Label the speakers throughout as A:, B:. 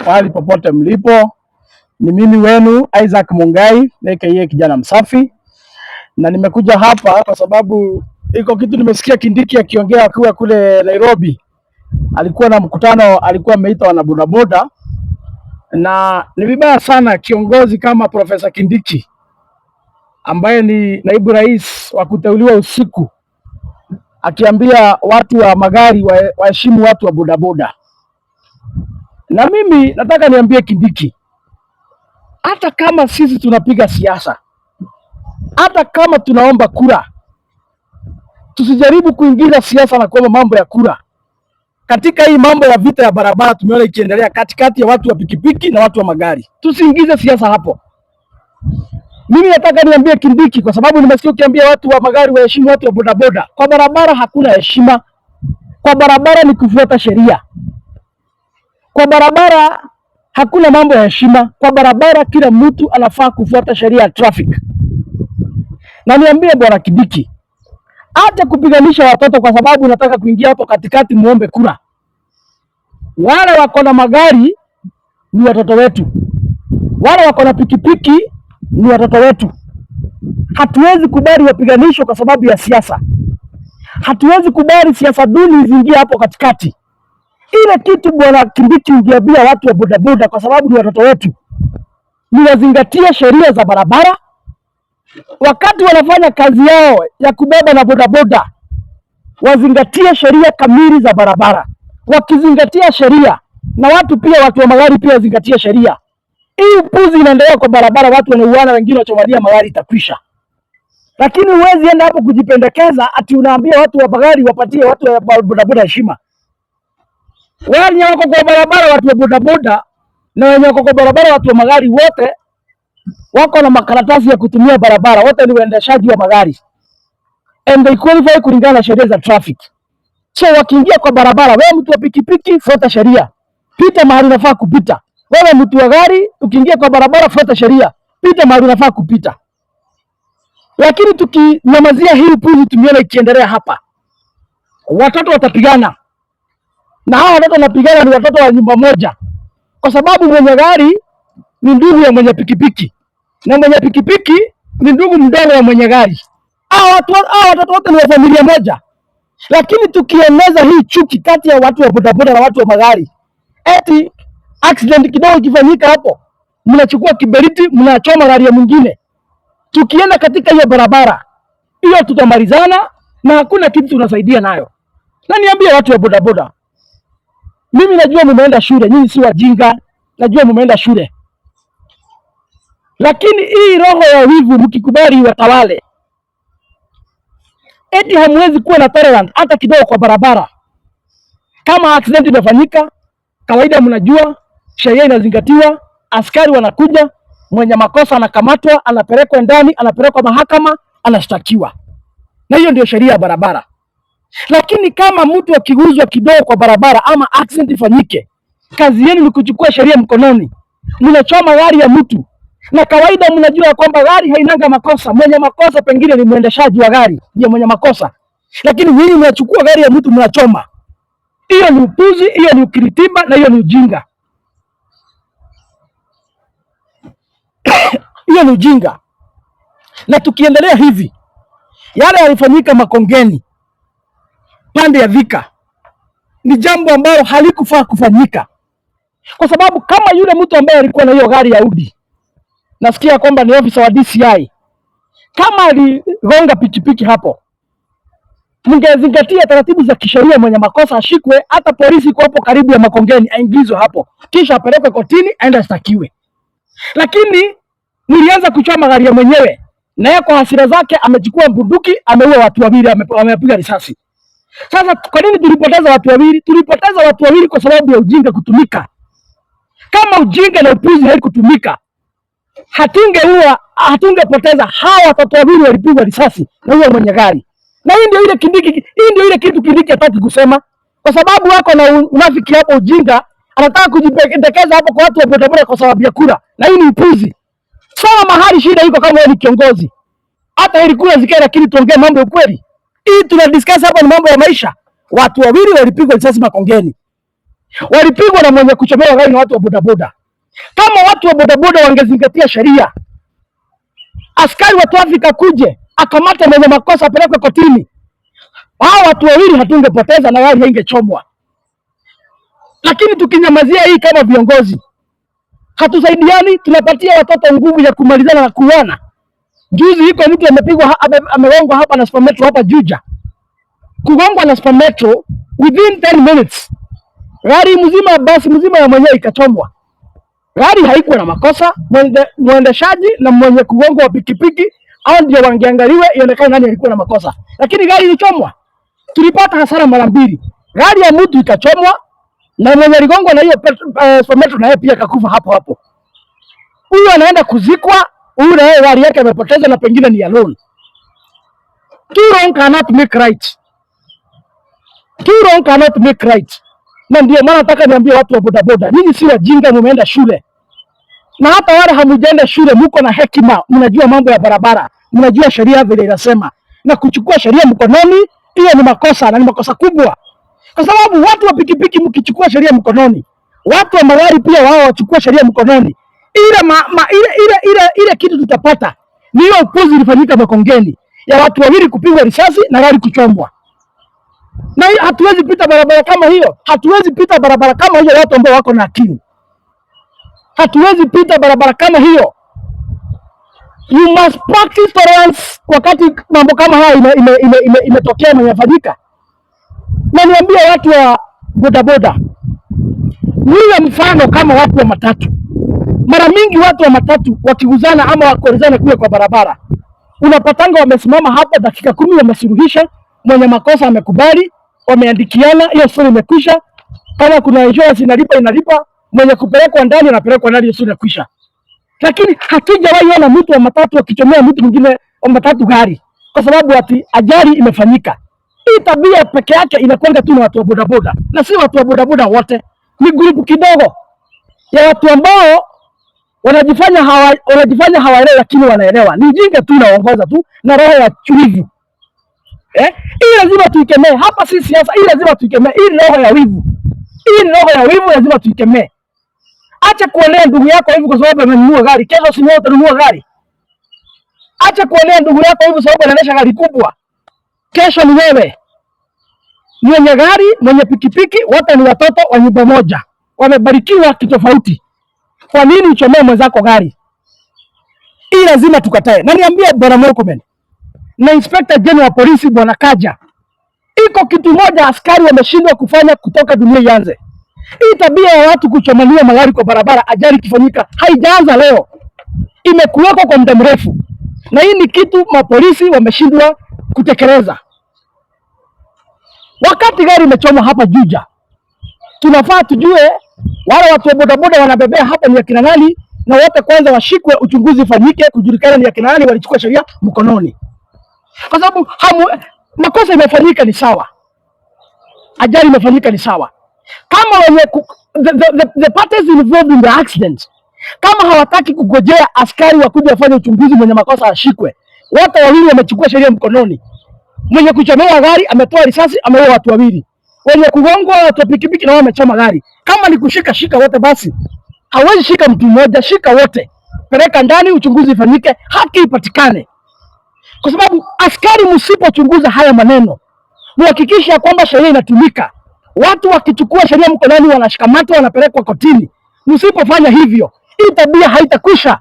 A: Mahali popote mlipo, ni mimi wenu Isaac Mungai aka kijana msafi, na nimekuja hapa kwa sababu iko kitu nimesikia Kindiki akiongea akiwa kule Nairobi. Alikuwa na mkutano, alikuwa ameita wanabodaboda, na ni vibaya sana kiongozi kama Profesa Kindiki ambaye ni naibu rais wa kuteuliwa usiku akiambia watu wa magari waheshimu watu wa bodaboda. Na mimi nataka niambie Kindiki, hata kama sisi tunapiga siasa, hata kama tunaomba kura, tusijaribu kuingiza siasa na kuomba mambo ya kura katika hii mambo ya vita ya barabara. Tumeona ikiendelea katikati ya watu wa pikipiki na watu wa magari, tusiingize siasa hapo. Mimi nataka niambie Kindiki, kwa sababu nimesikia ukiambia watu wa magari waheshimu watu wa bodaboda. Kwa barabara hakuna heshima, kwa barabara ni kufuata sheria. Kwa barabara hakuna mambo ya heshima. Kwa barabara kila mtu anafaa kufuata sheria ya traffic. Na niambie bwana Kindiki, acha kupiganisha watoto kwa sababu unataka kuingia hapo katikati muombe kura. Wale wako na magari ni watoto wetu, wale wako na pikipiki ni watoto wetu. Hatuwezi kubali wapiganishwe kwa sababu ya siasa. Hatuwezi kubali siasa duni ziingie hapo katikati. Ile kitu bwana Kindiki ungeambia watu wa bodaboda, kwa sababu ni watoto wetu, ni wazingatie sheria za barabara wakati wanafanya kazi yao ya kubeba na bodaboda, wazingatie sheria kamili za barabara. Wakizingatia sheria na watu pia, watu wa magari pia wazingatie sheria. Hii upuzi inaendelea kwa barabara, watu wanauana, wengine wachomalia magari, itakwisha. Lakini huwezi enda hapo kujipendekeza ati unaambia watu wa magari wapatie watu wa bodaboda heshima. Wenye wako kwa barabara, watu wa bodaboda na wenye wako kwa barabara, watu wa magari, wote wako na makaratasi ya kutumia barabara, wote ni waendeshaji wa magari and they qualify kulingana na sheria za traffic. So wakiingia kwa barabara, wewe mtu wa pikipiki fuata sheria, pita mahali unafaa kupita. Wewe mtu wa gari ukiingia kwa barabara fuata sheria, pita mahali unafaa kupita. Lakini tukinyamazia hii upuzi tumeona ikiendelea hapa, watoto watapigana, na hawa watoto wanapigana ni watoto wa nyumba moja, kwa sababu mwenye gari ni ndugu ya mwenye pikipiki na mwenye pikipiki ni ndugu mdogo wa mwenye gari. Hawa watoto wote ni wa familia moja, lakini tukieneza hii chuki kati ya watu wa bodaboda na watu wa magari, eti accident kidogo ikifanyika hapo, mnachukua kiberiti mnachoma gari ya mwingine. Tukienda katika hiyo barabara hiyo, tutamalizana na hakuna kitu tunasaidia nayo. Na niambie watu wa bodaboda, mimi najua mumeenda shule, nyinyi si wajinga, najua mumeenda shule, lakini hii roho ya wivu mkikubali watawale, eti hamwezi kuwa na tolerance hata kidogo kwa barabara. Kama accident imefanyika, kawaida mnajua sheria inazingatiwa, askari wanakuja, mwenye makosa anakamatwa, anapelekwa ndani, anapelekwa mahakama, anashtakiwa, na hiyo ndio sheria ya barabara. Lakini kama mtu akiguzwa kidogo kwa barabara ama accident ifanyike, kazi yenu ni kuchukua sheria mkononi, mnachoma gari ya mtu. Na kawaida mnajua kwamba gari hainanga makosa, mwenye makosa pengine ni mwendeshaji wa gari ndiye mwenye makosa, lakini nyinyi mnachukua gari ya mtu mnachoma. Hiyo ni upuzi, hiyo ni ukiritimba na hiyo ni ujinga. Hiyo ni ujinga. Na tukiendelea hivi, yale yalifanyika Makongeni pande ya Thika ni jambo ambalo halikufaa kufanyika, kwa sababu kama yule mtu ambaye alikuwa na hiyo gari ya Audi, nasikia kwamba ni ofisa wa DCI, kama aligonga pikipiki hapo, mngezingatia taratibu za kisheria, mwenye makosa ashikwe, hata polisi iko hapo karibu ya Makongeni aingizwe hapo, kisha apelekwe kotini aende ashtakiwe. Lakini mlianza kuchoma gari ya mwenyewe, na yeye kwa hasira zake amechukua bunduki, ameua watu wawili, amepiga risasi. Sasa kwa nini tulipoteza watu wawili? Tulipoteza watu wawili kwa sababu ya ujinga kutumika. Kama ujinga na upuzi haikutumika, hatungeua, hatungepoteza hawa watoto wawili walipigwa risasi na huyo mwenye gari. Na hii ndio ile Kindiki, hii ndio ile kitu Kindiki hataki kusema, kwa sababu wako na unafiki hapo, ujinga, anataka kujipendekeza hapo kwa watu wa bodaboda kwa sababu ya kura, na hii ni upuzi. Sema mahali shida iko kama wewe ni kiongozi, hata ili kura zikae, lakini tuongee mambo ya ukweli. Hii tuna discuss hapa ni mambo ya maisha. Watu wawili walipigwa risasi Makongeni. Walipigwa na mwenye kuchomewa gari na watu wa bodaboda. Kama watu wa bodaboda wangezingatia sheria, askari wa traffic akuje akamate mwenye makosa apelekwe kotini, hao watu wawili hatungepoteza na gari haingechomwa. Lakini tukinyamazia hii kama viongozi, hatusaidiani, tunapatia watoto nguvu ya kumalizana na kuuana. Juzi iko mtu amepigwa, amegongwa hapa na Super Metro hapa Juja, kugongwa na Super Metro within 10 minutes, gari mzima, basi mzima ya mwenyewe ikachomwa. Gari haikuwa na makosa, mwendeshaji na mwenye kugongwa wa pikipiki au ndio wangeangaliwe ionekane nani alikuwa na makosa, lakini gari ilichomwa. Tulipata hasara mara mbili, gari ya mtu ikachomwa na mwenye aligongwa na hiyo Super Metro na yeye pia akakufa hapo hapo. Huyu anaenda kuzikwa, huyu na yeye gari yake amepoteza na pengine ni ya loan. Two wrong cannot make right. Two wrong cannot make right. Na ndio maana nataka niambie watu wa bodaboda, nyinyi si wajinga, mumeenda shule, na hata wale hamujaenda shule, muko na hekima, mnajua mambo ya barabara, mnajua sheria vile inasema, na kuchukua sheria mkononi, hiyo ni makosa na ni makosa kubwa, kwa sababu watu wa pikipiki mkichukua sheria mkononi, watu wa magari pia wao wachukua sheria mkononi, ile ma, ma, ile, ile, ile, ile kitu tutapata ni hiyo upuzi ilifanyika Makongeni ya watu wawili kupigwa risasi na gari kuchomwa. Na hatuwezi pita barabara kama hiyo, hatuwezi pita barabara kama hiyo, watu ambao wako na akili, hatuwezi pita barabara kama hiyo. You must practice tolerance wakati mambo kama haya imetokea, ime na imefanyika. Na niambie watu wa bodaboda, niwe mfano kama watu wa matatu. Mara mingi watu wa matatu wakiguzana ama wakikorezana kule kwa barabara, unapatanga wamesimama hapa dakika 10, wamesuluhisha, mwenye makosa amekubali, wameandikiana, hiyo story imekwisha. Kama kuna insurance inalipa, inalipa, mwenye kupelekwa ndani anapelekwa ndani, hiyo story inakwisha. Lakini hatujawahi ona mtu wa matatu akichomea mtu mwingine wa matatu gari kwa sababu ati ajali imefanyika. Hii tabia peke yake inakwenda tu na watu wa bodaboda, na si watu wa bodaboda wote, ni group kidogo ya watu ambao wanajifanya hawaelewi, lakini wanaelewa. Ni ujinga tu unaongoza tu na roho ya wivu. Eh? Hii lazima tuikemee. Hapa si siasa, hii lazima tuikemee. Hii ni roho ya wivu. Hii ni roho ya wivu, lazima tuikemee. Acha kuonea ndugu yako hivi kwa sababu amenunua gari. Kesho si wewe utanunua gari. Acha kuonea ndugu yako hivi sababu anaendesha gari kubwa. Kesho ni wewe. Mwenye gari, mwenye pikipiki, wote ni watoto wa nyumba moja. Wamebarikiwa kitofauti. Kwa nini uchomee mwenzako gari? Hii lazima tukatae. Na niambie Bwana Murkomen na Inspector General wa polisi Bwana Kaja, iko kitu moja askari wameshindwa kufanya kutoka dunia ianze. Hii tabia ya watu kuchomania magari kwa barabara, ajali ikifanyika, haijaanza leo, imekuweko kwa muda mrefu, na hii ni kitu mapolisi wameshindwa kutekeleza. Wakati gari imechomwa hapa Juja, tunafaa tujue wale watu wa bodaboda wanabebea hapa ni akina nani, na wote kwanza washikwe, uchunguzi ufanyike, kujulikana ni akina nani walichukua sheria mkononi, kwa sababu makosa imefanyika ni sawa, ajali imefanyika ni sawa. Kama wenye the parties involved in the accident kama hawataki kugojea askari wakuja wafanye uchunguzi, mwenye makosa ashikwe, wote wawili wamechukua sheria mkononi. Mwenye kuchomewa gari ametoa risasi, ameua watu wawili. Wenye kugongwa watu wa pikipiki na wao wamechoma gari. Kama ni kushika, shika wote basi. Hawezi shika mtu mmoja, shika wote, peleka ndani, uchunguzi ifanyike, haki ipatikane, kwa sababu askari, msipochunguza haya maneno, muhakikishe kwamba sheria inatumika. Watu wakichukua sheria mkononi wanashikamatwa, wanapelekwa kotini. Msipofanya hivyo, hii tabia haitakwisha,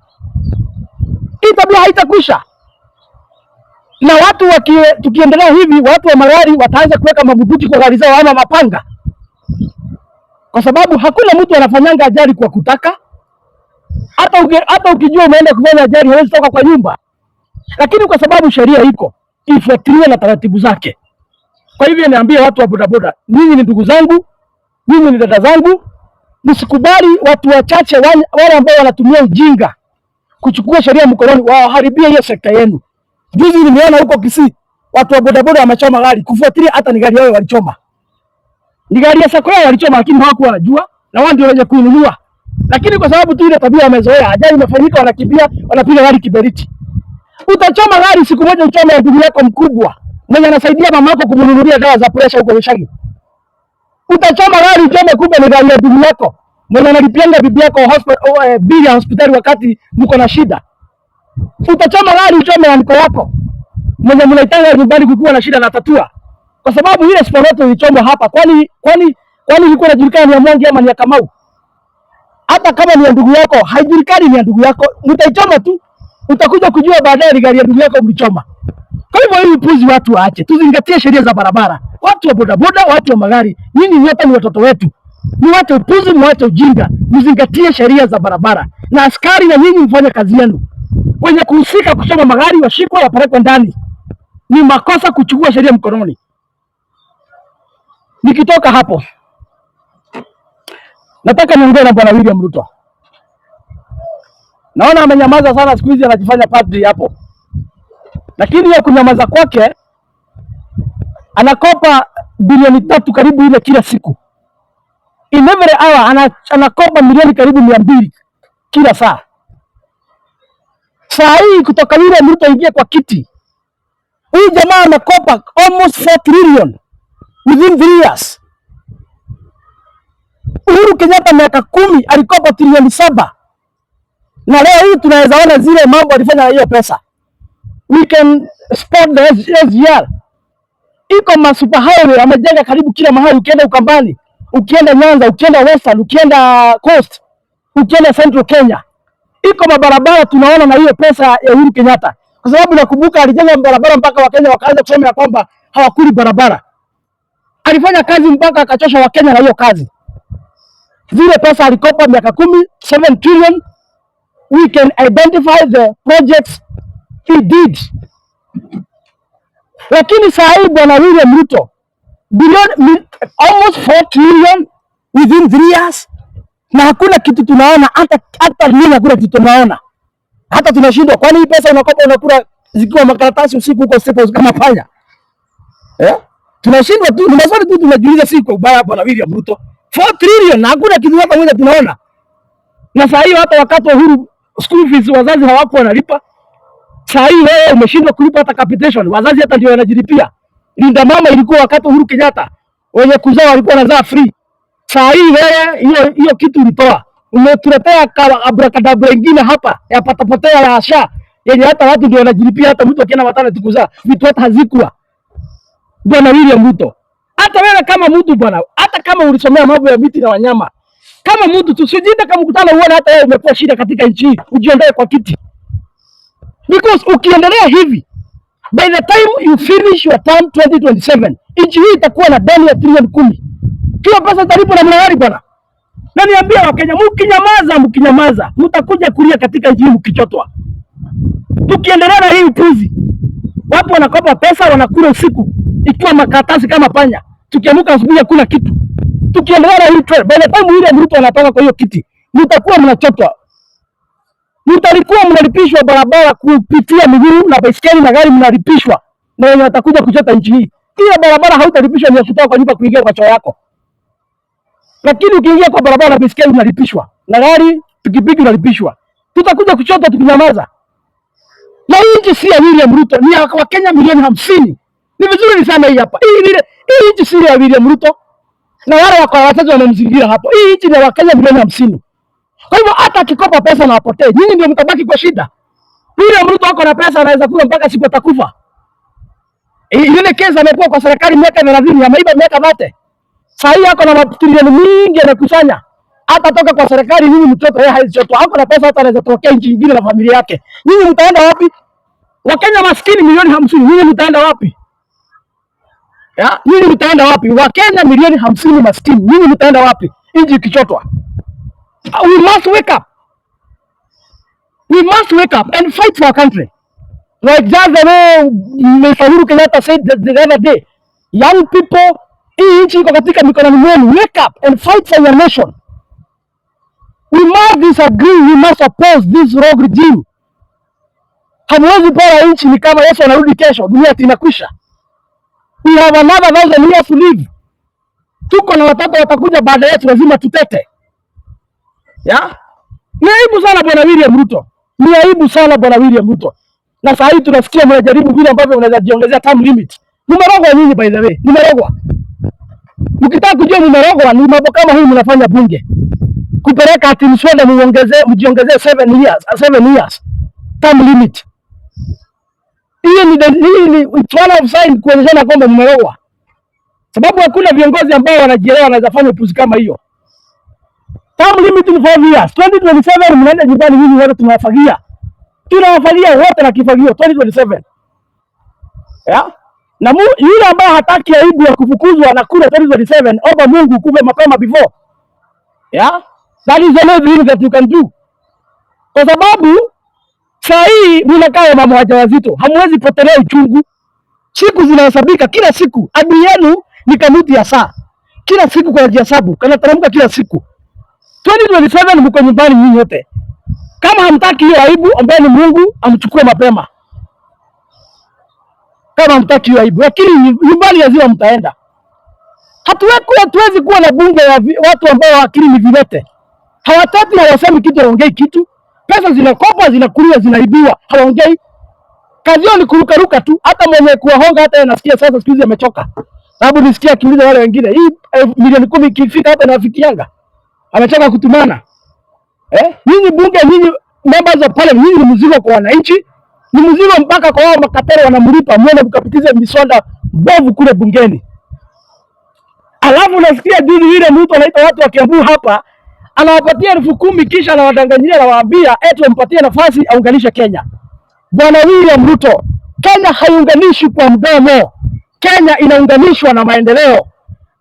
A: hii tabia haitakwisha. Na watu tukiendelea hivi, watu wa magari wataanza kuweka mabunduki kwa gari zao ama mapanga, kwa sababu hakuna mtu anafanyanga ajali kwa kutaka. Hata ukijua umeenda kufanya ajali hawezi toka kwa nyumba, lakini kwa sababu sheria iko ifuatiliwe na taratibu zake. Kwa hivyo niambie watu wa bodaboda, ninyi ni ndugu zangu, ninyi ni dada zangu, msikubali watu wachache wale ambao wanatumia ujinga kuchukua sheria mkononi waharibie hiyo sekta yenu. Juzi nimeona huko Kisii watu wa bodaboda wamechoma gari, kufuatilia hata ni gari yao walichoma. Ni gari ya Sacco yao walichoma, lakini hawakuwa wanajua na wao ndio wenye kuinunua. Lakini kwa sababu tu ile tabia wamezoea, ajali imefanyika, wanakimbia, wanapiga gari kiberiti. Utachoma gari siku moja, uchome ndugu yako mkubwa mwenye anasaidia mamako kumnunulia dawa za pressure huko Gishagi. Utachoma gari uchome, kumbe ni gari ya ndugu yako mwenye analipianga bibi yako bili ya hospitali wakati mko na shida. Utachoma gari uchome uncle yako mwenye mnaitanga nyumbani kukiwa na shida na tatua, kwa sababu ile Super ilichomwa hapa. Kwani ilikuwa inajulikana ni ya Mwangi ama ni ya Kamau? Hata kama ni ya ndugu yako, haijulikani ni ya ndugu yako, mtaichoma tu, utakuja kujua baadaye ni gari ya ndugu yako mlichoma. Kwa hivyo hii upuzi watu waache, tuzingatie sheria za barabara. Watu wa bodaboda, watu wa magari, nyinyi nyote ni watoto wetu. Mwache upuzi, mwache ujinga, mzingatie sheria za barabara, na askari na nyinyi mfanye kazi yenu. Wenye kuhusika kuchoma magari washikwe, wapelekwe ndani. Ni makosa kuchukua sheria mkononi. Nikitoka hapo, nataka niongee na Bwana William Ruto. Naona amenyamaza sana siku hizi, anajifanya padri hapo, lakini hiyo kunyamaza kwake, anakopa bilioni 3 karibu ile kila siku. In every hour anakopa milioni karibu 200 kila saa. Saa hii kutoka William Ruto ingie kwa kiti, huyu jamaa amekopa almost 4 trillion within 3 years. Uhuru Kenyatta miaka 10 alikopa trilioni 7, na leo hii tunaweza ona zile mambo alifanya na hiyo pesa. We can spot the SGR iko ma super highway amejenga karibu kila mahali. Ukienda Ukambani, ukienda Nyanza, ukienda Western, ukienda Coast, ukienda Central Kenya, iko mabarabara tunaona na hiyo pesa ya Uhuru Kenyatta, kwa sababu nakumbuka alijenga barabara mpaka Wakenya wakaanza kusema ya kwamba hawakuli barabara. Alifanya kazi mpaka akachosha Wakenya na hiyo kazi. Zile pesa alikopa miaka 10, 7 trillion, we can identify the projects he did. Lakini saa hii Bwana William Ruto billion, almost 4 trillion within 3 years, na hakuna kitu tunaona, hata nini, hakuna kitu tunaona, hata tunashindwa. Kwani hii pesa unakopa unakula zikiwa makaratasi usiku huko State House kama panya, eh? Tunashindwa tu, ni maswali tu tunajiuliza, si kwa ubaya Bwana William Ruto. 4 trillion na hakuna kitu hata moja tunaona. Na saa hiyo hata wakati wa Uhuru school fees wazazi hawakuwa wanalipa. Saa hii wewe umeshindwa kulipa hata capitation, wazazi hata ndio wanajilipia. Linda Mama ilikuwa wakati Uhuru Kenyatta, wenye kuzaa walikuwa wanazaa free. Saa hii wewe hiyo hiyo kitu ulitoa, umetuletea abracadabra ingine hapa ya patapotea ya SHA yenye hata watu ndio wanajilipia, hata mtu akienda maternity kuzaa vitu hata hazikuwa. Bwana William Ruto, hata wewe kama mtu bwana, hata kama ulisomea mambo ya miti na wanyama, kama mtu tu usijiite kama mkutano uone hata wewe umekuwa shida katika nchi hii, ujiondoe kwa kiti, because ukiendelea hivi, by the time you finish your term 2027, nchi hii itakuwa na deni ya trilioni 10. Kila pesa italipwa namna gani bwana? Na niambia Wakenya, mkinyamaza, mkinyamaza, mtakuja kulia katika nchi hii mkichotwa. Tukiendelea na hii upuzi, watu wanakopa pesa wanakula usiku ikiwa makaratasi kama panya, tukiamka asubuhi hakuna kitu. Tukiendelea na hii trend, by the time William Ruto anatoka kwa hiyo kiti, mtakuwa mnachotwa, mtalikuwa mnalipishwa barabara kupitia miguu na baiskeli na gari, mnalipishwa na wenye watakuja kuchota nchi hii. Kila barabara hautalipishwa ni ya kutoka kwa nyumba kuingia kwa choo yako, lakini ukiingia kwa barabara na baiskeli unalipishwa, na gari pikipiki unalipishwa. Tutakuja kuchota tukinyamaza. Na hii nchi si ya William Ruto, ni ya Wakenya milioni 50. Ni vizuri niseme hii hapa. Hii vile hii nchi si ya William Ruto na wale wako wachache wamemzingira hapo. Hii nchi ni ya Wakenya milioni 50. Kwa hivyo hata akikopa pesa na apotee, nyinyi ndio mtabaki kwa shida. William Ruto ako na pesa, anaweza kula mpaka siku atakufa. Ile kesi amekuwa kwa serikali miaka 30, ameiba miaka yote. Sasa hii ako na matrilioni mingi anakusanya. Hata toka kwa serikali nyinyi mtoto yeye haizi chotwa. Ako na pesa hata anaweza tokea nchi nyingine na familia yake. Nyinyi mtaenda wapi? Wakenya maskini milioni 50, nyinyi mtaenda wapi? Ya, nyinyi mtaenda wapi? Wakenya milioni 50 maskini, nyinyi mtaenda wapi? Nchi ikichotwa. We must wake up. We must wake up and fight for our country. Like just the way Mr. Uhuru Kenyatta said the other day, young people, hii nchi iko katika mikononi mwenu. Wake up and fight for your nation. We must disagree, we must oppose this rogue regime. Hamwezi pora nchi ni kama Yesu anarudi kesho, dunia inakwisha. We have another thousand years to live. Tuko na watoto watakuja baada yetu, lazima tutete. Ya? Ni aibu sana Bwana William Ruto. Ni aibu sana Bwana William Ruto. Na saa hii tunasikia mnajaribu vile ambavyo mnaweza jiongezea term limit. Nimerogwa nyinyi, by the way. Nimerogwa. Mkitaka kujua mmerogwa ni mambo kama hii mnafanya bunge. Kupeleka ati mswada muongezee, mjiongezee 7 years, 7 years term limit. Hii ni it's one of sign kuonyeshana kwamba mmerogwa. Sababu hakuna viongozi ambao wanajielewa wanaweza fanya upuzi kama hiyo. Term limit ni 4 years. 2027 mnaenda nyumbani nyinyi wote tunawafagia. Tunawafagia wote na kifagio 2027. Yeah? Na yule ambaye hataki aibu ya kufukuzwa na kura 2027, omba Mungu ukufe mapema before. Yeah? That is the only thing that you can do. Kwa sababu saa hii mnakaa mama wajawazito, hamwezi potelea uchungu. Siku zinahesabika kila siku. Adui yenu ni kamuti ya saa. Kila siku kwa hesabu, kanateremka kila siku. 2027 mko nyumbani nyinyi wote. Kama hamtaki hiyo aibu, ombeni Mungu amchukue mapema. Kama hamtaki hiyo aibu, lakini nyumbani lazima mtaenda. Hatuwezi kuwa na bunge ya watu ambao akili ni viwete. Hawataki, hawasemi kitu, hawaongei kitu. Pesa zinakopwa, zinakuliwa, zinaibiwa, hawaongei. Kazi yao ni kurukaruka tu. Hata mwenye kuwahonga hata yeye anasikia sasa siku hizi amechoka. Sababu nisikia akiuliza wale wengine, hii milioni 10 ikifika hapa inawafikianga. Amechoka kutumana. Eh? Nyinyi bunge, nyinyi members of parliament, nyinyi ni mzigo kwa wananchi, ni mzigo mpaka kwa wao makatelo wanamlipa mwende mkapitize miswada mbovu kule bungeni. Alafu nasikia juzi yule mtu anaita watu wa Kiambu hapa, anawapatia 10,000 kisha anawadanganyia, anawaambia eti wampatie nafasi aunganishe Kenya. Bwana William Ruto, Kenya haiunganishwi kwa mdomo. Kenya inaunganishwa na maendeleo.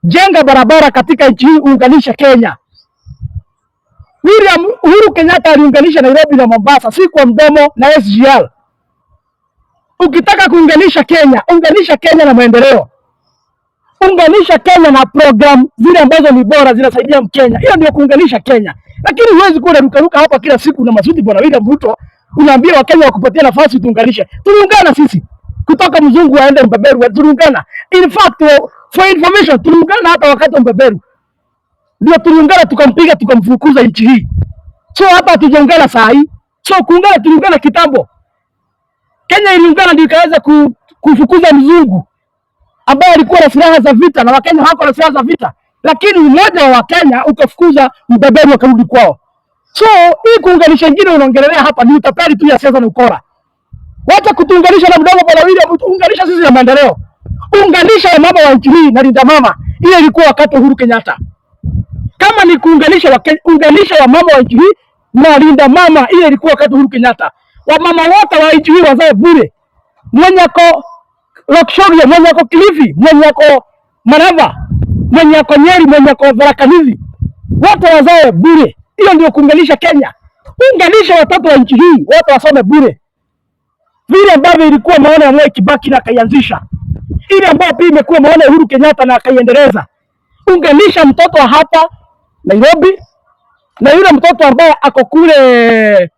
A: Jenga barabara katika nchi hii, uunganishe Kenya. William Uhuru Kenyatta aliunganisha Nairobi na Mombasa, si kwa mdomo na SGR. Ukitaka kuunganisha Kenya, unganisha Kenya na maendeleo. Unganisha Kenya na program zile ambazo ni bora zinasaidia Mkenya. Hiyo ndio kuunganisha Kenya. Lakini huwezi kuwa unarukaruka hapa kila siku na masuti, Bwana William Ruto, unaambia Wakenya wakupatia nafasi tuunganishe. Tuliungana sisi kutoka mzungu aende mbeberu, tuliungana. In fact, for information, tuliungana hata wakati wa mbeberu ndio tuliungana, tukampiga tukamfukuza nchi hii. So hapa hatujaungana saa hii. So kuungana, tuliungana kitambo. Kenya iliungana ndio ikaweza kufukuza mzungu ambaye alikuwa na silaha za vita, na Wakenya hawako na silaha za vita, lakini umoja wa Wakenya ukafukuza mbeberu akarudi kwao. So hii kuunganisha ingine unaongelelea hapa ni utapeli tu ya siasa na ukora. Wacha kutuunganisha na mdomo, Bwana William, unganisha sisi na maendeleo. Unganisha wamama wa nchi hii na Linda Mama. Ile ilikuwa wakati Uhuru Kenyatta. Kama ni kuunganisha unganisha wamama wa nchi hii na Linda Mama, ile ilikuwa wakati Uhuru Kenyatta. Wamama wote wa nchi hii wazae bure. Mwenye ako Lokichoggio, mwenye ako Kilifi, mwenye ako Malava, mwenye ako Nyeri, mwenye ako Tharaka Nithi, wote wazae bure. Hiyo ndio kuunganisha Kenya. Unganisha watoto wa nchi hii wote wasome bure, vile ambavyo ilikuwa maono ya Mwai Kibaki na akaianzisha, ile ambayo pia imekuwa maono ya Uhuru Kenyatta na akaiendeleza. Unganisha mtoto wa hapa Nairobi na yule mtoto ambaye ako kule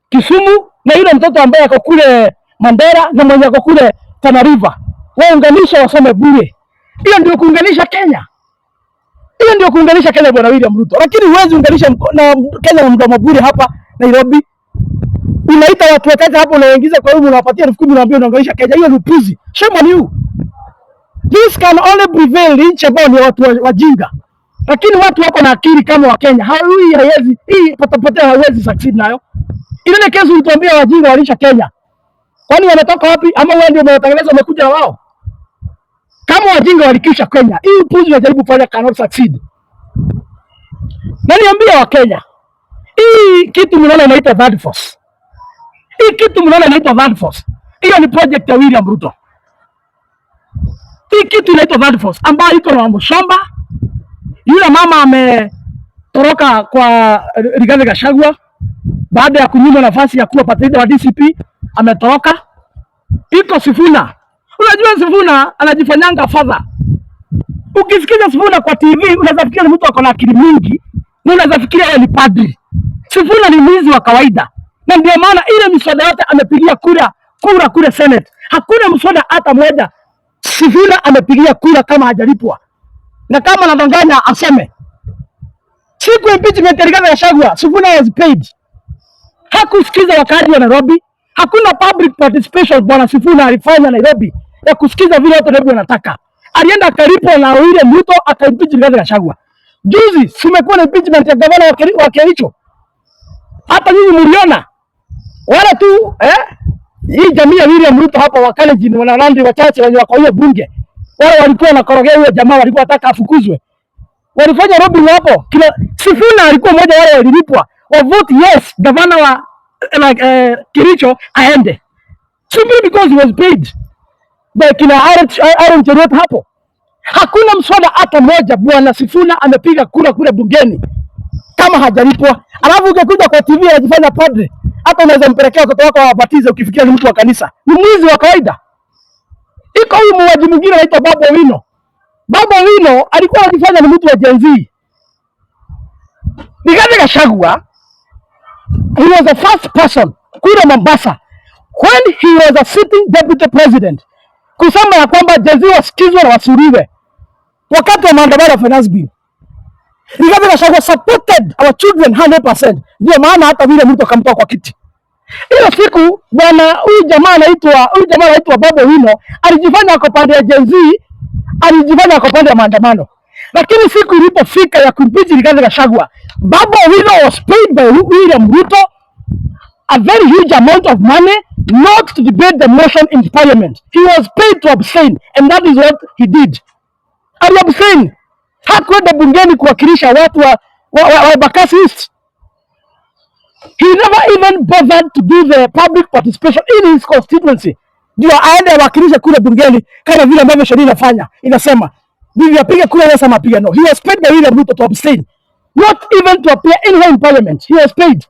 A: Kisumu na yule mtoto ambaye ako kule Mandera na mwenye ako kule Tana River, waunganisha wasome bure. Hiyo ndio kuunganisha Kenya. Hiyo ndio kuunganisha Kenya, Bwana William Ruto. Lakini huwezi unganisha na Kenya na mdomo bure hapa Nairobi. Unaita watu wachache hapo, unaingiza kwa hiyo unawapatia 10,000, unaambia unaunganisha Kenya. Hiyo ni upuzi. Shame on you. This can only prevail nchi ambao ni watu wajinga. Lakini watu wako na akili kama wa Kenya. Hii haiwezi, hii potapotea haiwezi succeed nayo. Ile kesi ulituambia wajinga walisha Kenya. Kwani wanatoka wapi? Ama wewe ndio umewatengeneza umekuja na wao? Kama wajinga walikisha Kenya, hii upuzi unajaribu kufanya cannot succeed. Na niambia wa Kenya, hii kitu mnaona inaitwa third force. Hii kitu mnaona inaitwa third force. Hiyo ni project ya William Ruto. Hii kitu inaitwa third force ambayo iko na Wamuchomba. Yule mama ametoroka kwa Rigathi Gachagua baada ya kunyimwa nafasi ya kuwa party leader wa DCP, ametoroka. Iko Sifuna. Unajua Sifuna anajifanyanga father. Ukisikiza Sifuna kwa TV unaweza fikiria ni mtu ako na akili mingi na unaweza fikiria yeye ni padri. Sifuna ni mwizi wa kawaida, na ndio maana ile miswada yote amepigia kura kule Senate, hakuna mswada hata moja Sifuna amepigia kura kama hajalipwa, na kama anadanganya aseme. Siku impeachment ya Rigathi Gachagua, Sifuna was paid. Hakusikiza wakazi wa Nairobi. Hakuna public participation bwana Sifuna alifanya Nairobi ya kusikiza vile watu Nairobi wanataka. Alienda akalipwa na William Ruto akaimpeach Rigathi Gachagua. Juzi simekuwa na impeachment ya gavana wa Kericho. Hata nyinyi mliona wala tu, eh? Hii jamii ya William Ruto hapa wa Kalenjin, wana wachache wenye wako hiyo bunge. Wale walikuwa wanakorogea huyo jamaa, walikuwa wanataka afukuzwe. Walifanya lobbying hapo. Kila Sifuna alikuwa mmoja wale walilipwa wa vote yes gavana wa like, Kericho aende. Simply because he was paid by kina Aaron Cheruiyot hapo. Hakuna mswada hata moja bwana Sifuna amepiga kura kule bungeni kama hajalipwa. Alafu ukikuja kwa TV anajifanya padre, hata unaweza mpelekea watoto wako wabatize ukifikiria ni mtu wa kanisa. Ni mwizi wa kawaida. Iko huyu muuaji mwingine anaitwa Babu Owino. Babu Owino alikuwa anajifanya ni mtu wa Gen Z. Rigathi Gachagua, he was the first person kule Mombasa when he was a sitting deputy president kusema ya kwamba Gen Z wasikizwe na wasiuliwe wakati wa maandamano ya finance bill. Rigathi Gachagua supported our children 100%. Ndio maana hata vile mtu akamtoa kwa kiti. Hiyo siku bwana huyu jamaa anaitwa Babu Owino alijifanya ako pande ya Gen Z, alijifanya ako pande ya maandamano. Lakini siku ilipofika ya kuimpeach Rigathi Gachagua, Babu Owino was paid by William Ruto a very huge amount of money not to debate the motion in parliament. He was paid to abstain and that is what he did. Ali abstain. Hakwenda bungeni kuwakilisha watu wa Embakasi East. He never even bothered to do the public participation in his constituency. Ndio aende awakilishe kule bungeni kama vile ambavyo sheria inafanya. Inasema ndivyo apige kura yes ama apige no. He was paid by William Ruto to abstain. Not even to appear anywhere in parliament. He was paid.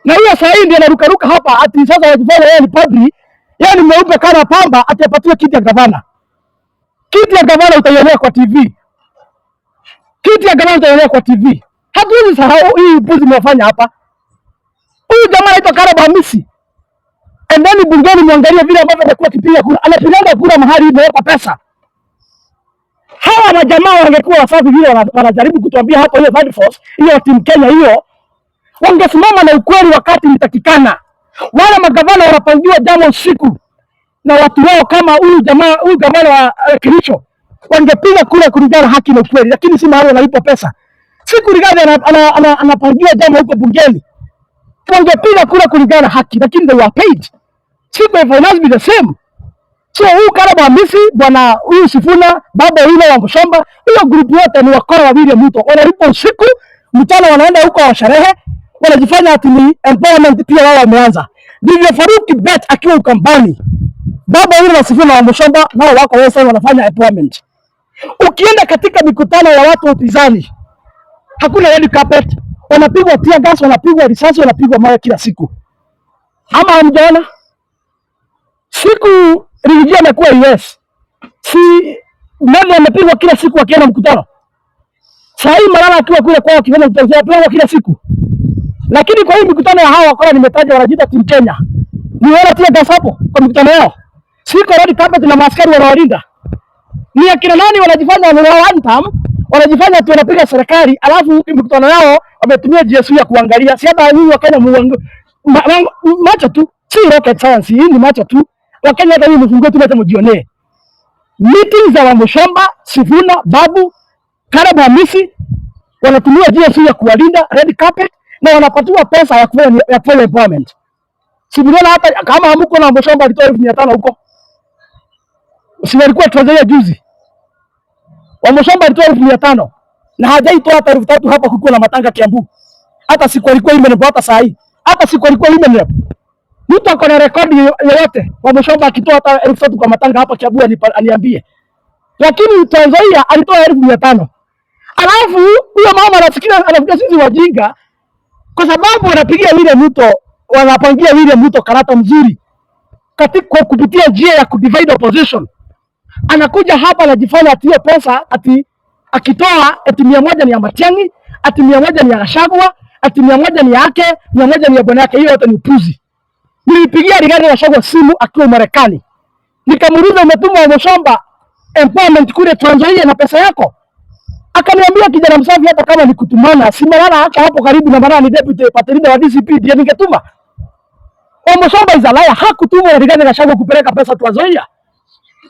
A: Na hiyo saa hii ndio anarukaruka hapa ati sasa anajifanya yeye ni padri, yeye ni mweupe kama pamba, ati apatiwe kiti ya gavana. Kiti ya gavana utaionea kwa TV. Kiti ya gavana utaionea kwa TV. Hatuwezi sahau hii upuzi mmefanya hapa. Huyu jamaa anaitwa Caleb Amisi. Endeni bungeni muangalie vile ambavyo amekuwa akipiga kura. Anapigaga kura mahali imewekwa pesa. Hawa majamaa wangekuwa wasafi vile wanajaribu kutuambia hapo, hiyo third force, hiyo team Kenya hiyo, wangesimama na ukweli wakati inatakikana. Wale magavana wanapangiwa jambo usiku na watu wao, kama huyu jamaa, huyu gavana wa Kericho, wangepiga kura kulingana haki na ukweli, lakini si mahali wanalipwa pesa. Siku Rigathi anapangiwa jambo huko bungeni, wangepiga kura kulingana haki, lakini they were paid. Siku ya finance be the same. So huyu Caleb Amisi, bwana huyu Sifuna, Babu Owino wa Mushomba, hiyo group yote ni wakora wa William Ruto. Wanalipwa usiku, mchana wanaenda huko wa sherehe, wanajifanya ati ni empowerment pia wao wameanza. Ndivyo Farouk Kibet akiwa Ukambani, Babu Owino na Sifuna wa Mushomba nao wako wao wanafanya empowerment. Ukienda katika mikutano ya watu wa upinzani, hakuna red carpet, wanapigwa tear gas, wanapigwa risasi, wanapigwa mawe kila siku. Ama hamjaona? Siku Riggy G amekuwa US, si Methu amepigwa kila siku akienda mkutano. Saa hii Malala akiwa kule kwao akifanya mkutano, anapigwa kila siku. Lakini kwa hii mikutano ya hawa wakora nimetaja, wanajiita Team Kenya, ni wale tear gas hapo kwa mikutano yao, siko red carpet na maaskari wanawalinda. Ni akina nani wanajifanya wa one term, wanajifanya ati wanapiga serikali, alafu mikutano yao wametumia GSU ya kuangalia. Si hata nyinyi Wakenya macho tu, si rocket science, hii ni macho tu. Wakenya hata nyinyi mfungue tu macho mjionee. Meetings za Wamuchomba, Sifuna, Babu, Caleb Amisi wanatumia GSU ya kuwalinda red carpet na wanapatiwa pesa ya kufanya empowerment. Si mliona hata kama hamko na Wamuchomba alitoa 500,000 huko. Si walikuwa Tanzania juzi. Wamuchomba alitoa 500,000 na hajaitoa hata 3,000 hapa kukiwa na matanga Kiambu. Hata siku alikuwa women rep, hata saa hii. Hata siku alikuwa women rep. Mtu ako na rekodi yoyote Wamuchomba akitoa hata 3,000 kwa matanga hapa Kiambu aniambie. Lakini Tanzania alitoa 500,000. Alafu huyo mama anafikiria sisi wajinga kwa sababu wanapigia William Ruto, wanapangia William Ruto karata mzuri katika kwa kupitia njia ya kudivide opposition. Anakuja hapa anajifanya ati hiyo pesa ati akitoa ati 100 ni ya Matiang'i, ati 100 ni ya Gachagua, ati 100 ni yake, 100 ni ya bwana yake. Hiyo yote ni upuzi. Nilipigia Rigathi Gachagua simu akiwa Marekani, nikamuuliza umetuma Wamuchomba empowerment kule Trans Nzoia na pesa yako? Akaniambia kijana msafi, hata kama ni kutumana, si Malala haka hapo karibu na Malala ni deputy party leader wa DCP, ndiye ningetuma. Wamuchomba is a liar, hakutumwa na Rigathi Gachagua kupeleka pesa Trans Nzoia.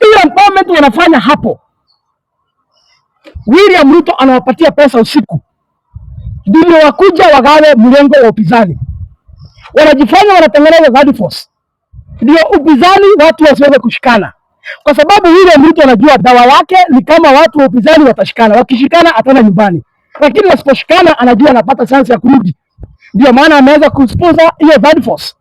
A: Hiyo empowerment wanafanya hapo William Ruto anawapatia pesa usiku ndivyo wakuja wagawe mlengo wa upinzani. Wanajifanya wanatengeneza third force, ndio upinzani watu wasiweze kushikana, kwa sababu William Ruto anajua dawa yake ni kama watu wa upinzani watashikana. Wakishikana ataenda nyumbani, lakini wasiposhikana anajua anapata chance ya kurudi. Ndio maana ameweza kusponsor hiyo third force.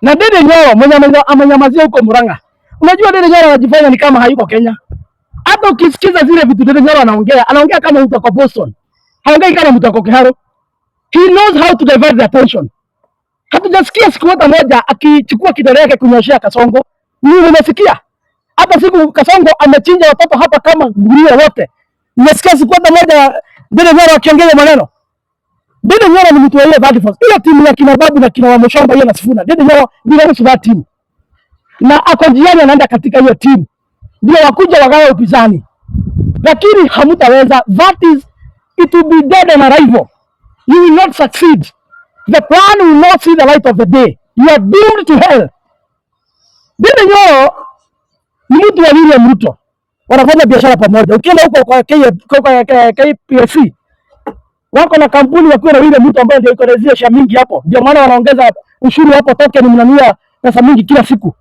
A: Na Ndindi Nyoro mwenye amenyamazia huko Murang'a, unajua Ndindi Nyoro anajifanya ni kama hayuko Kenya. Hata ukisikiza zile vitu Ndindi Nyoro anaongea, anaongea kama mtu ako Boston, haongei kama mtu ako Kiharu. He knows how to divert the attention. Hatujasikia siku hata moja akichukua kidole yake kunyoshea Kasongo. Mimi nimesikia hata siku Kasongo amechinja watoto hapa kama nguruwe wote. Nimesikia siku hata moja Ndindi Nyoro akiongea maneno. Ndindi Nyoro ni mtu wa ile third force. Ile timu ya kina Babu na kina Wamuchomba hiyo na Sifuna. Ndindi Nyoro belongs to that team. Na ako njiani anaenda katika hiyo timu. Ndio wakuja wagawe upinzani. Lakini hamutaweza. That is, it will be dead on arrival. You will not succeed. The plan will not see the light of the day. You are doomed to hell. Ndindi Nyoro ni mtu wa William Ruto. Wanafanya biashara pamoja. Ukienda huko kwa KPLC wako na kampuni wakiwa na William Ruto ambaye ndio iko na zile share mingi hapo. Ndio maana wanaongeza ushuru hapo, token mnanunua pesa mingi kila siku.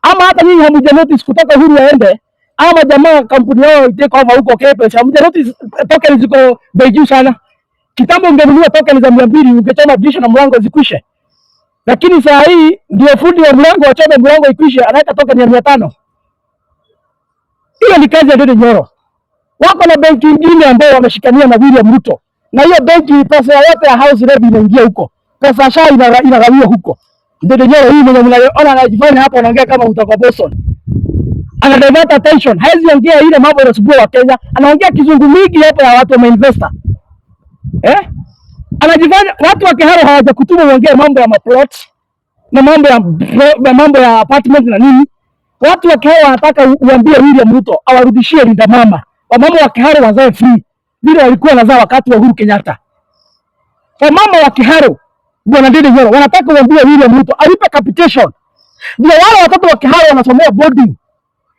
A: Ama hata nyinyi hamuja notice kutoka Uhuru aende, ama jamaa kampuni yao itake over huko KPLC, hamuja notice token ziko bei juu sana. Kitambo ungenunua token za 200 ungechoma dirisha na mlango zikwishe. Lakini saa hii ndio fundi wa mlango wachome mlango ikwishe, anaweka token ya 500. Hiyo ni kazi ya Ndindi Nyoro. Wako na benki ingine ambao wameshikania na William Ruto, na hiyo benki pesa yote ya house levy inaingia huko, pesa SHA inagawiwa huko. Ndindi Nyoro hii mwenye mnaona anajifanya hapo, anaongea kama kutoka Boston, ana divert attention, hawezi ongea ile mambo yanasumbua Wakenya, anaongea kizungu mingi hapo ya watu wa investor eh, anajifanya watu wa Kiharu hawajakutuma uongee mambo ya maplot na mambo ya apartment na nini. Watu wa Kiharu wanataka uambie William Ruto awarudishie Linda Mama, wamama wa Kiharu wazae free vile walikuwa wanazaa wakati wa Uhuru Kenyatta. Wamama wa Kiharu, bwana Ndindi Nyoro, wanataka uambie William Ruto alipe capitation, ndio wale watoto wa Kiharu wanasomea boarding,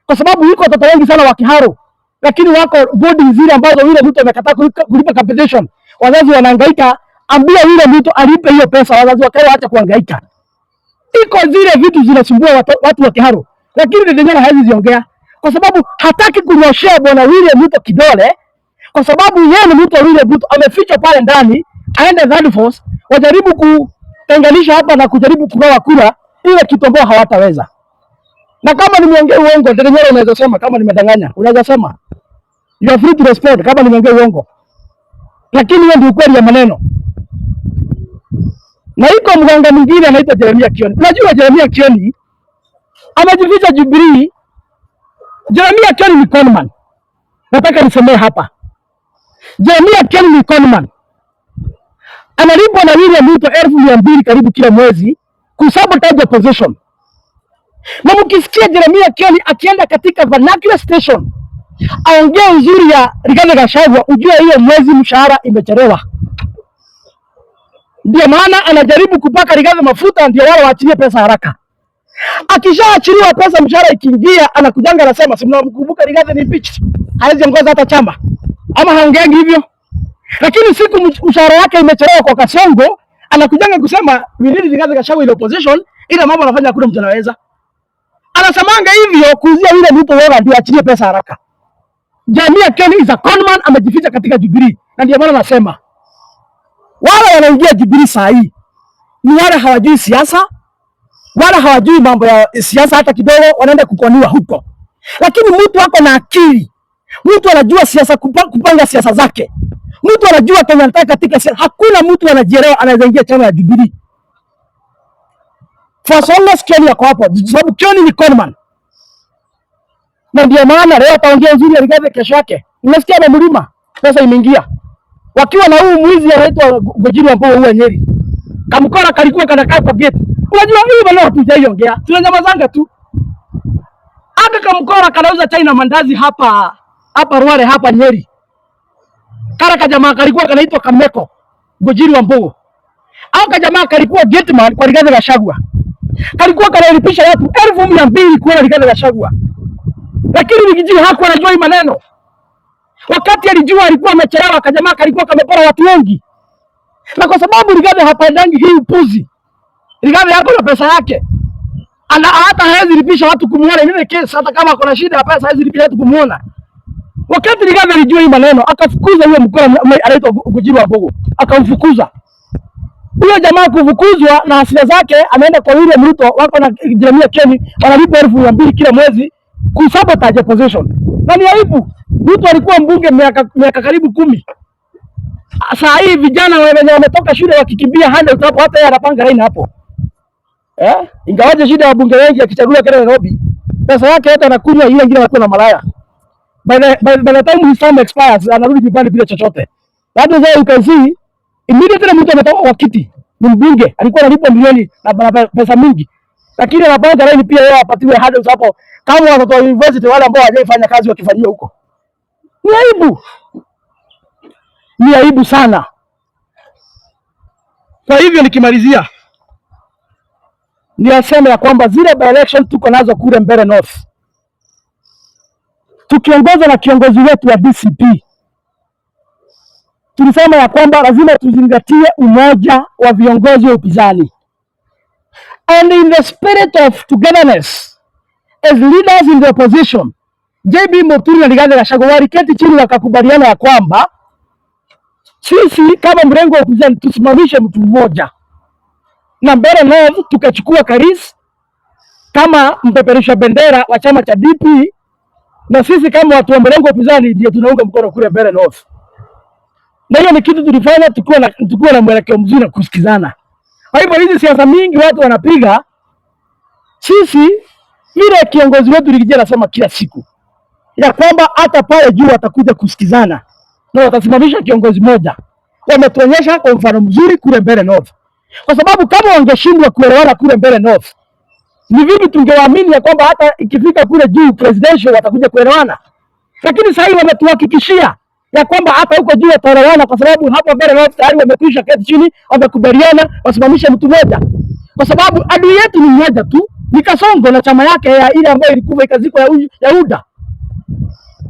A: kwa sababu yuko watoto wengi sana wa Kiharu, lakini wako boarding zile ambazo William Ruto amekataa kulipa capitation. Wazazi wanahangaika, ambia William Ruto alipe hiyo pesa, wazazi wa Kiharu waache kuhangaika. Iko zile vitu zinasumbua watu wa Kiharu, lakini Ndindi Nyoro hawezi ziongea kwa sababu hataki kunyoshea bwana William Ruto kidole, kwa sababu yeye ni mtu wa William Ruto, amefichwa pale ndani, aende third force wajaribu kutenganisha hapa na kujaribu kugawa kura, ile kitu ambayo hawataweza. Na kama nimeongea uongo, Ndindi Nyoro, unaweza sema kama nimedanganya, unaweza sema, you are free to respond kama nimeongea uongo, lakini hiyo ndio ukweli ya maneno. Na iko mganga mwingine anaitwa Jeremia Kioni. Unajua Jeremia Kioni amejificha Jubilee. Jeremia Kioni ni conman. Nataka nisemee hapa. Jeremia Kioni ni conman. Analipwa na William Ruto 200,000 karibu kila mwezi kusabotage opposition. Na mkisikia Jeremia Kioni akienda katika vernacular station aongee uzuri ya Rigathi Gachagua, ujue hiyo mwezi mshahara imechelewa. Ndio maana anajaribu kupaka Rigathi mafuta, ndio wao waachilie pesa haraka. Akishaachiliwa pesa, mshahara ikiingia, anakujanga anasema, si mnamkumbuka Rigathi ni impeached, hawezi ongoza hata chama, ama haongeangi hivyo? Lakini siku mshahara wake imechelewa kwa Kasongo, anakujanga kusema we need Rigathi Gachagua in opposition, ila mambo anafanya hakuna mtu anaweza. Anasemanga hivyo kuuzia yule mtu wewe ndio achilie pesa haraka. Jeremia Kioni is a conman, amejificha katika Jubilee, na ndio maana nasema wale wanaingia Jubilee saa hii ni wale hawajui siasa, wala hawajui mambo ya siasa hata kidogo, wanaenda kukoniwa huko. Lakini mtu ako na akili, mtu anajua siasa, kupanga siasa zake, mtu anajua Kenya anataka katika siasa. Hakuna mtu anajielewa anaweza ingia chama ya Jubilee. For so long as Kioni yako hapo, sababu Kioni ni conman, na ndio maana leo ataongea uzuri ya Rigathi, kesho yake unasikia na mlima pesa imeingia, wakiwa na huu mwizi anaitwa Ngojiri ambao huwa Nyeri, kamkora kalikuwa kanakaa kwa gate. Unajua hii maneno hatujaiongea, tunanyamazanga tu. Aka kamkora kanauza chai na mandazi hapa hapa Rware hapa Nyeri. Kara kajamaa kalikuwa kanaitwa Kameko Ngojiri wa Mbogo. Au kajamaa kalikuwa gateman kwa Rigathi Gachagua. Kalikuwa kanalipisha watu 200,000 kuona Rigathi Gachagua. Lakini Riggy G hakuwa anajua hii maneno. Wakati alijua alikuwa amechelewa, kajamaa kalikuwa kamepora watu wengi, na kwa sababu Rigathi hapendangi hii upuzi, Rigathi yako na pesa yake ana hata hawezi lipisha watu kumuona. Ile kesi hata kama kuna shida ya pesa hawezi lipisha watu kumuona. Wakati Rigathi alijua hii maneno, akafukuza huyo mkora anaitwa Ngunjiri Wambugu, akamfukuza huyo jamaa. Kufukuzwa na hasira zake, ameenda kwa William Ruto, wako na Jeremia Kioni, wanalipa 200,000 kila mwezi kusabotage opposition, na ni aibu. Ruto alikuwa mbunge miaka karibu 10. Saa hii vijana wenye wametoka shule wakikimbia handout hapo, hata yeye anapanga line hapo. Eh? Ingawaje shida ya wabunge wengi akichaguliwa kule Nairobi, pesa yake yote anakunywa, ile ingine anakuwa na malaya. By the time his term expires, anarudi nyumbani bila chochote. That is why you can see immediately mtu ametoka kwa kiti, ni mbunge, alikuwa analipwa milioni na pesa mingi. Lakini anapanga line pia yeye apatiwe handouts hapo kama watoto wa university wale ambao hawajaifanya kazi wakifanyia huko. Ni aibu. Ni aibu sana. Kwa hivyo nikimalizia ni aseme ya kwamba zile by election tuko nazo kule Mbeere North, tukiongozwa na kiongozi wetu wa DCP, tulisema ya kwamba lazima tuzingatie umoja wa viongozi wa upinzani, and in the spirit of togetherness as leaders in the opposition, JB Muturi na Rigathi Gachagua waliketi chini wakakubaliana ya kwamba sisi kama mrengo wa upinzani tusimamishe mtu mmoja na Mbeere North tukachukua Karis kama mpeperusha bendera wa chama cha DP, na sisi kama watu wa mrengo wa upinzani ndio tunaunga mkono kule Mbeere North. Na hiyo ni kitu tulifanya tukiwa na mwelekeo mzuri na kusikizana. Kwa hivyo hizi siasa mingi watu wanapiga, sisi vile kiongozi wetu Riggy G anasema kila siku ya kwamba hata pale juu watakuja kusikizana na watasimamisha kiongozi mmoja. Wametuonyesha kwa mfano mzuri kule Mbeere North, kwa sababu kama wangeshindwa kuelewana kule Mbeere North, ni vipi tungewaamini ya kwamba hata ikifika kule juu presidential watakuja kuelewana? Lakini sasa hivi wametuhakikishia ya kwamba hata huko juu wataelewana, kwa sababu hapa Mbeere North tayari wamekwisha keti chini, wamekubaliana wasimamishe mtu mmoja, kwa sababu adui yetu ni mmoja tu, ni Kasongo na chama yake ya ile ambayo ilikuwa ikazikwa ya UDA.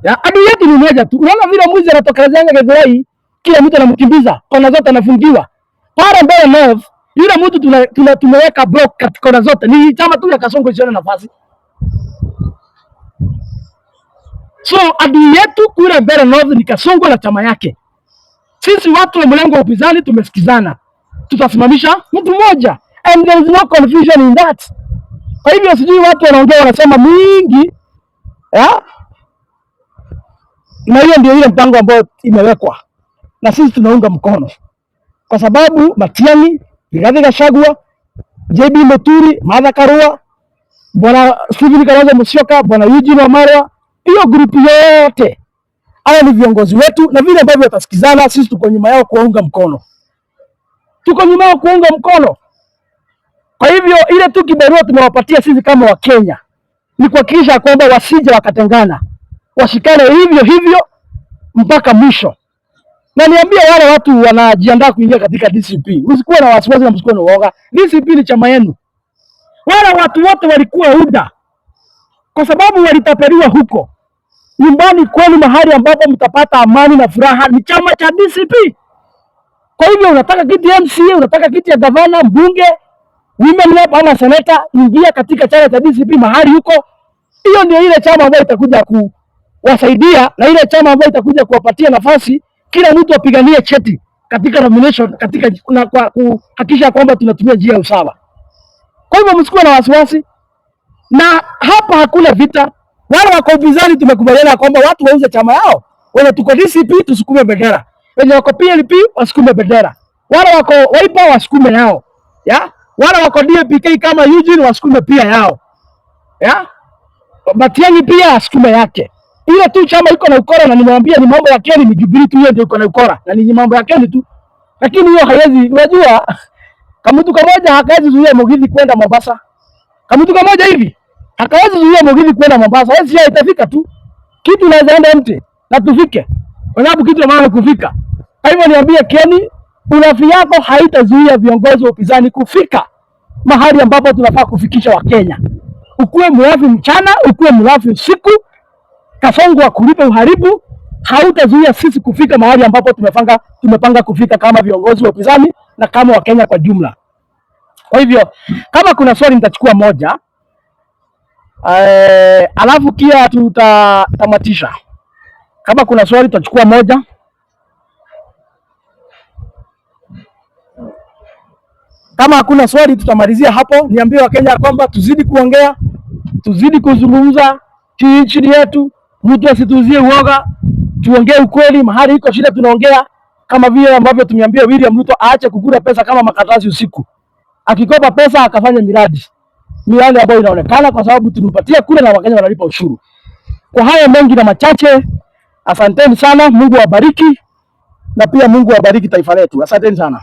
A: Ya, adui yetu ni mmoja tu. Unaona vile mwizi anatokelezanga Githurai, kila mtu anamkimbiza, kona zote anafungiwa. Pale Mbeere North, yule mtu tuna tumeweka block katika kona zote. Ni chama tu ya Kasongo isione nafasi. So adui yetu kule Mbeere North ni Kasongo na chama yake. Sisi watu wa mrengo wa upinzani tumesikizana, tutasimamisha mtu mmoja and there is no confusion in that. Kwa hivyo sijui watu wanaongea wanasema mingi ya? Na hiyo ndio ile mpango ambayo imewekwa na sisi tunaunga mkono, kwa sababu Matiang'i, Rigathi Gachagua, JB Muturi, Martha Karua, Bwana Stephen Kalonzo Musyoka, Bwana Eugene Wamalwa, hiyo group yote haya ni viongozi wetu, na vile ambavyo watasikizana, sisi tuko nyuma yao kuwaunga mkono, tuko nyuma yao kuunga mkono. Kwa hivyo ile tu kibarua tumewapatia sisi kama Wakenya ni kuhakikisha kwamba wasije wakatengana, washikane hivyo hivyo mpaka mwisho. Na niambie wale watu wanajiandaa kuingia katika DCP, msikuwe na wasiwasi na msikuwe na uoga. DCP ni chama yenu. Wale watu wote walikuwa UDA kwa sababu walitapeliwa huko nyumbani kwenu, mahali ambapo mtapata amani na furaha ni chama cha DCP. Kwa hivyo unataka kiti MCA, unataka kiti ya gavana, mbunge, women rep ama seneta, ingia katika chama cha DCP mahali huko. Hiyo ndio ile chama ambayo itakuja kuwasaidia na ile chama ambayo itakuja kuwapatia nafasi kila mtu apiganie cheti katika nomination, katika na kwa kuhakikisha kwamba tunatumia njia ya usawa. Kwa hivyo msikuwe na wasiwasi, na hapa hakuna vita. Wale wako upinzani tumekubaliana kwamba watu wauze chama yao, wenye tuko DCP tusukume bendera, wenye wako PLP wasukume bendera, wale wako Wiper wasukume yao ya wale wako DAPK kama Eugene wasukume pia yao ya Matiang'i pia asukume yake. Ile tu chama iko na ukora, na nimewambia ni mambo ya Keni, ni Jubilee tu, hiyo ndio iko na ukora na ni mambo ya Keni tu, lakini hiyo haiwezi. Unajua, kama mtu kamoja hakawezi zuia Mugithi kwenda Mombasa, kama mtu kamoja hivi hakawezi zuia Mugithi kwenda Mombasa, wewe sio itafika tu, kitu inaweza enda empty na tufike, kwa sababu kitu maana kufika. Kwa hivyo niambie Keni, urafi yako haitazuia viongozi wa upinzani kufika mahali ambapo tunafaa kufikisha Wakenya. Ukuwe mrafi mchana, ukuwe mrafi usiku, Kasongo akulipe uharibu. Hautazuia sisi kufika mahali ambapo tumepanga kufika kama viongozi wa upinzani na kama Wakenya kwa jumla. Kwa hivyo kama kuna swali nitachukua moja, alafu kia tutatamatisha. Kama kuna swali tutachukua moja. Kama hakuna swali tutamalizia hapo. Niambie Wakenya kwamba tuzidi kuongea, tuzidi kuzungumza nchini yetu, mtu asituuzie uoga, tuongee ukweli. Mahali iko shida tunaongea, kama vile ambavyo tumeambia William Ruto aache kukula pesa kama makaratasi usiku. Akikopa pesa akafanya miradi ambayo inaonekana, kwa sababu tulimpatia kura na Wakenya wanalipa ushuru. Kwa haya mengi na machache, asanteni sana. Mungu awabariki na pia Mungu awabariki taifa letu. Asanteni sana.